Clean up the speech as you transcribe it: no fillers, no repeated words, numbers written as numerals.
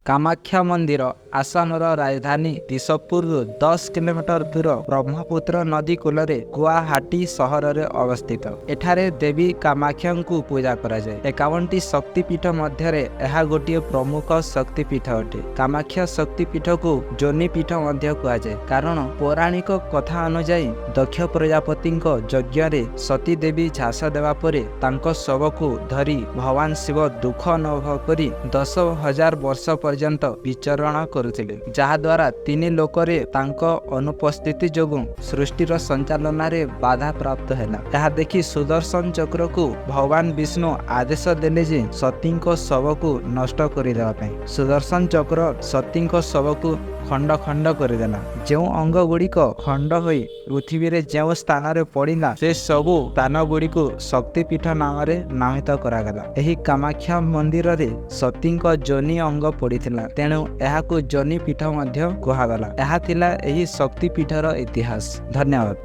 କାମାକ୍ଷା ମନ୍ଦିର ଆସାମର ରାଜଧାନୀ ଦିସପୁରରୁ 10 କିଲୋମିଟର ଦୂର ବ୍ରହ୍ମପୁତ୍ର ନଦୀ କୂଳରେ ଗୁଆହାଟୀ ସହରରେ ଅବସ୍ଥିତ। ଏଠାରେ ଦେବୀ କାମାକ୍ଷାଙ୍କୁ ପୂଜା କରାଯାଏ। 51ଟି ଶକ୍ତିପୀଠ ମଧ୍ୟରେ ଏହା ଗୋଟିଏ ପ୍ରମୁଖ ଶକ୍ତିପୀଠ ଅଟେ। କାମାକ୍ଷା ଶକ୍ତିପୀଠକୁ ଯୋନି ପୀଠ ମଧ୍ୟ କୁହାଯାଏ, କାରଣ ପୌରାଣିକ କଥା ଅନୁଯାୟୀ ଦକ୍ଷ ପ୍ରଜାପତିଙ୍କ ଯଜ୍ଞରେ ସତୀ ଦେବୀ ଝାସ ଦେବା ପରେ ତାଙ୍କ ଶବକୁ ଧରି ଭଗବାନ ଶିବ ଦୁଃଖ ଅନୁଭବ କରି 10,000 ବର୍ଷ ପର୍ଯ୍ୟନ୍ତ ବିଚରଣ କରୁଥିଲେ, ଯାହାଦ୍ୱାରା ତିନି ଲୋକରେ ତାଙ୍କ ଅନୁପସ୍ଥିତି ଯୋଗୁଁ ସୃଷ୍ଟିର ସଞ୍ଚାଳନାରେ ବାଧା ପ୍ରାପ୍ତ ହେଲା। ଏହା ଦେଖି ସୁଦର୍ଶନ ଚକ୍ରକୁ ଭଗବାନ ବିଷ୍ଣୁ ଆଦେଶ ଦେଲେ ଯେ ସତୀଙ୍କ ଶବକୁ ନଷ୍ଟ କରିଦେବା ପାଇଁ। ସୁଦର୍ଶନ ଚକ୍ର ସତୀଙ୍କ ଶବକୁ ଖଣ୍ଡ ଖଣ୍ଡ କରିଦେଲା। ଯେଉଁ ଅଙ୍ଗ ଗୁଡ଼ିକ ଖଣ୍ଡ ହୋଇ ପୃଥିବୀରେ ଯେଉଁ ସ୍ଥାନରେ ପଡ଼ିଲା, ସେ ସବୁ ସ୍ଥାନ ଗୁଡ଼ିକୁ ଶକ୍ତିପୀଠ ନାମରେ ନାମିତ କରାଗଲା। ଏହି କାମାକ୍ଷା ମନ୍ଦିରରେ ସତୀଙ୍କ ଯୋନି ଅଙ୍ଗ ପଡ଼ିଥିଲା, ତେଣୁ ଏହାକୁ ଯୋନି ପୀଠ ମଧ୍ୟ କୁହାଗଲା। ଏହା ଥିଲା ଏହି ଶକ୍ତିପୀଠର ଇତିହାସ। ଧନ୍ୟବାଦ।